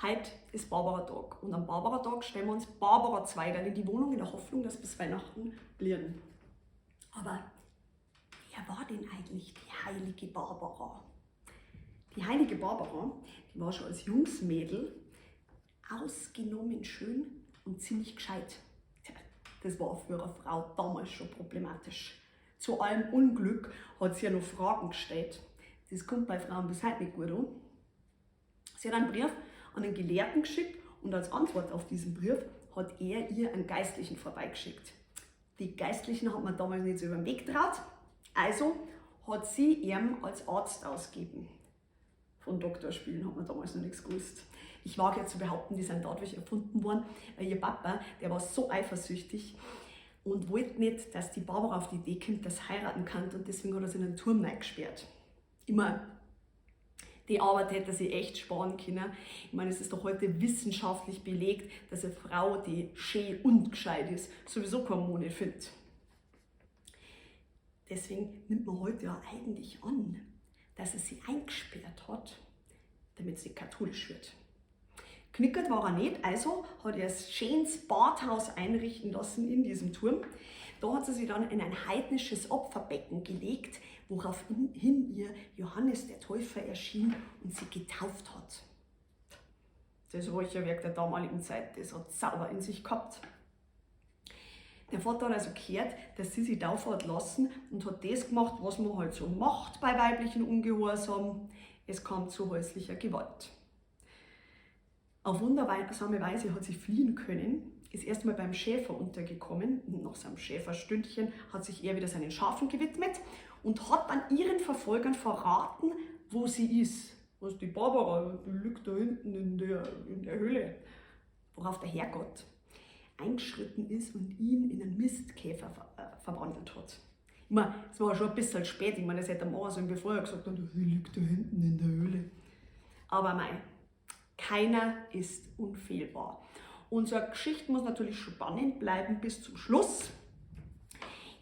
Heute ist Barbara-Tag und am Barbara-Tag stellen wir uns Barbara-Zweigerl in die Wohnung in der Hoffnung, dass bis Weihnachten blühen. Aber wer war denn eigentlich die heilige Barbara? Die heilige Barbara, die war schon als Jungsmädel ausgenommen schön und ziemlich gescheit. Tja, das war für eine Frau damals schon problematisch. Zu allem Unglück hat sie ja noch Fragen gestellt. Das kommt bei Frauen bis heute nicht gut an. Sie hat einen Brief an einen Gelehrten geschickt und als Antwort auf diesen Brief hat er ihr einen Geistlichen vorbeigeschickt. Die Geistlichen hat man damals nicht so über den Weg getraut, also hat sie ihm als Arzt ausgegeben. Von Doktorspielen hat man damals noch nichts gewusst. Ich wage ja zu behaupten, die sind dadurch erfunden worden, weil ihr Papa, der war so eifersüchtig und wollte nicht, dass die Barbara auf die Idee kommt, dass sie heiraten kann, und deswegen hat er sie in einen Turm reingesperrt. Immer die Arbeit hätte er sich echt sparen können. Ich meine, es ist doch heute wissenschaftlich belegt, dass eine Frau, die schön und gescheit ist, sowieso keinen Mann findet. Deswegen nimmt man heute ja eigentlich an, dass er sie eingesperrt hat, damit sie katholisch wird. Knickert war er nicht, also hat er ein schönes Badhaus einrichten lassen in diesem Turm. Da hat sie sich dann in ein heidnisches Opferbecken gelegt, woraufhin ihr Johannes der Täufer erschien und sie getauft hat. Das Räucherwerk der damaligen Zeit, das hat sauber in sich gehabt. Der Vater hat also gehört, dass sie sich taufen hat lassen und hat das gemacht, was man halt so macht bei weiblichen Ungehorsam. Es kam zu häuslicher Gewalt. Auf wundersame Weise hat sie fliehen können, ist erstmal beim Schäfer untergekommen und nach seinem Schäferstündchen hat sich er wieder seinen Schafen gewidmet und hat dann ihren Verfolgern verraten, wo sie ist. Was die Barbara, die liegt da hinten in der Höhle. Worauf der Herrgott eingeschritten ist und ihn in einen Mistkäfer verwandelt hat. Ich meine, es war schon ein bisschen spät, ich meine, das hätte er machen sollen, bevor er gesagt hat, sie liegt da hinten in der Höhle. Aber mei, keiner ist unfehlbar. Unsere Geschichte muss natürlich spannend bleiben bis zum Schluss.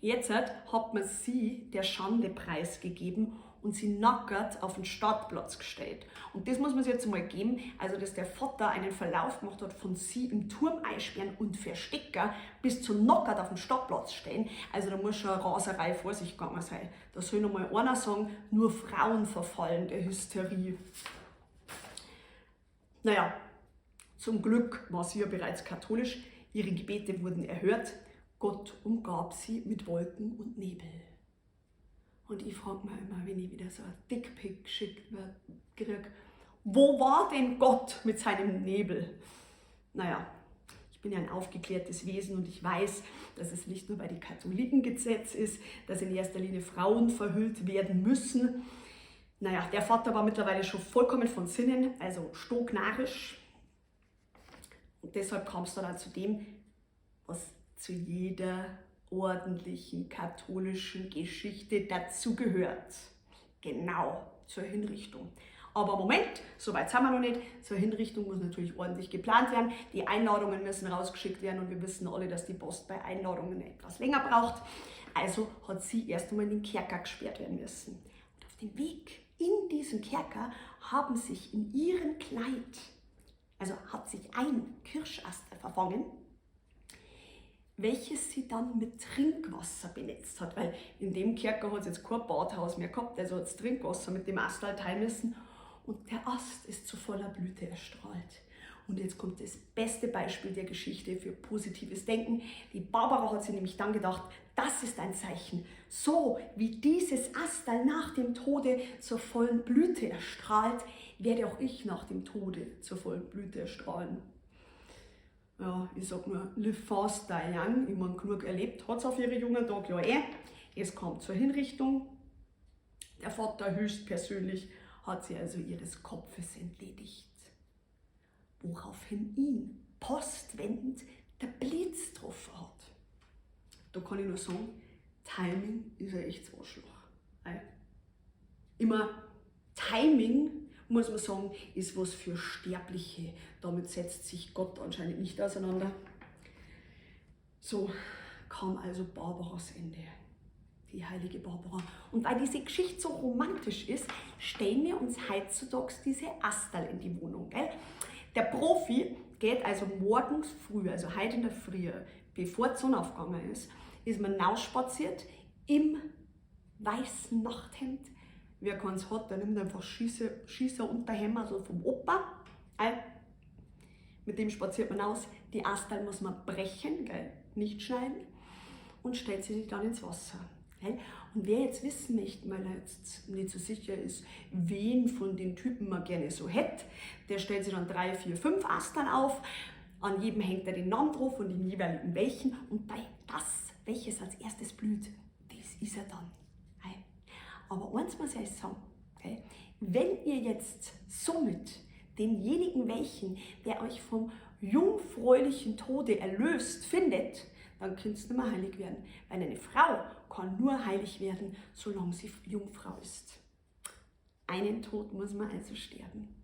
Jetzt hat man sie der Schande preisgegeben und sie nackert auf den Stadtplatz gestellt. Und das muss man sich jetzt mal geben, also dass der Vater einen Verlauf gemacht hat von sie im Turm einsperren und verstecken bis zu nackert auf den Stadtplatz stellen. Also da muss schon eine Raserei vor sich gegangen sein. Da soll noch mal einer sagen, nur Frauen verfallen der Hysterie. Naja, zum Glück war sie ja bereits katholisch, ihre Gebete wurden erhört, Gott umgab sie mit Wolken und Nebel. Und ich frag mich immer, wenn ich wieder so ein Dickpic geschickt krieg, wo war denn Gott mit seinem Nebel? Naja, ich bin ja ein aufgeklärtes Wesen und ich weiß, dass es nicht nur bei den Katholiken Gesetz ist, dass in erster Linie Frauen verhüllt werden müssen. Naja, der Vater war mittlerweile schon vollkommen von Sinnen, also stocknarisch. Und deshalb kam es dann auch zu dem, was zu jeder ordentlichen katholischen Geschichte dazugehört. Genau, zur Hinrichtung. Aber Moment, so weit sind wir noch nicht. Zur Hinrichtung muss natürlich ordentlich geplant werden. Die Einladungen müssen rausgeschickt werden und wir wissen alle, dass die Post bei Einladungen etwas länger braucht. Also hat sie erst einmal in den Kerker gesperrt werden müssen. Und auf dem Weg in diesen Kerker haben sich in ihrem Kleid, also hat sich ein Kirschast verfangen, welches sie dann mit Trinkwasser benetzt hat, weil in dem Kerker hat es jetzt kein Badhaus mehr gehabt, also hat es Trinkwasser mit dem Ast halt teilen müssen und der Ast ist zu voller Blüte erstrahlt. Und jetzt kommt das beste Beispiel der Geschichte für positives Denken. Die Barbara hat sich nämlich dann gedacht, das ist ein Zeichen. So wie dieses Astal nach dem Tode zur vollen Blüte erstrahlt, werde auch ich nach dem Tode zur vollen Blüte erstrahlen. Ja, ich sag nur, live fast, die young. Ich mein, genug erlebt hat's auf ihre jungen Tage ja eh. Es kam zur Hinrichtung. Der Vater höchstpersönlich hat sie also ihres Kopfes entledigt. Woraufhin ihn postwendend der Blitz getroffen hat. Da kann ich nur sagen, Timing ist ein echtes Arschloch. Ey. Immer Timing, muss man sagen, ist was für Sterbliche. Damit setzt sich Gott anscheinend nicht auseinander. So kam also Barbaras Ende. Die heilige Barbara. Und weil diese Geschichte so romantisch ist, stellen wir uns heutzutage diese Astal in die Wohnung. Gell? Der Profi geht also morgens früh, also heute in der Früh, bevor die Sonne aufgegangen ist, ist man hinausspaziert im weißen Nachthemd. Wer keins hat, der nimmt einfach Schießer Unterhemd vom Opa. Mit dem spaziert man aus. Die Astal muss man brechen, gell? Nicht schneiden. Und stellt sie dann ins Wasser. Gell? Und wer jetzt wissen möchte, weil er jetzt nicht so sicher ist, wen von den Typen man gerne so hätte, der stellt sich dann 3, 4, 5 Astern auf. An jedem hängt er den Namen drauf und den jeweiligen welchen. Und bei das, welches als erstes blüht, das ist er dann. Aber eins muss ich euch sagen, gell? Wenn ihr jetzt somit denjenigen welchen, der euch vom jungfräulichen Tode erlöst, findet, dann könnt ihr nicht mehr heilig werden. Weil eine Frau kann nur heilig werden, solange sie Jungfrau ist. Einen Tod muss man also sterben.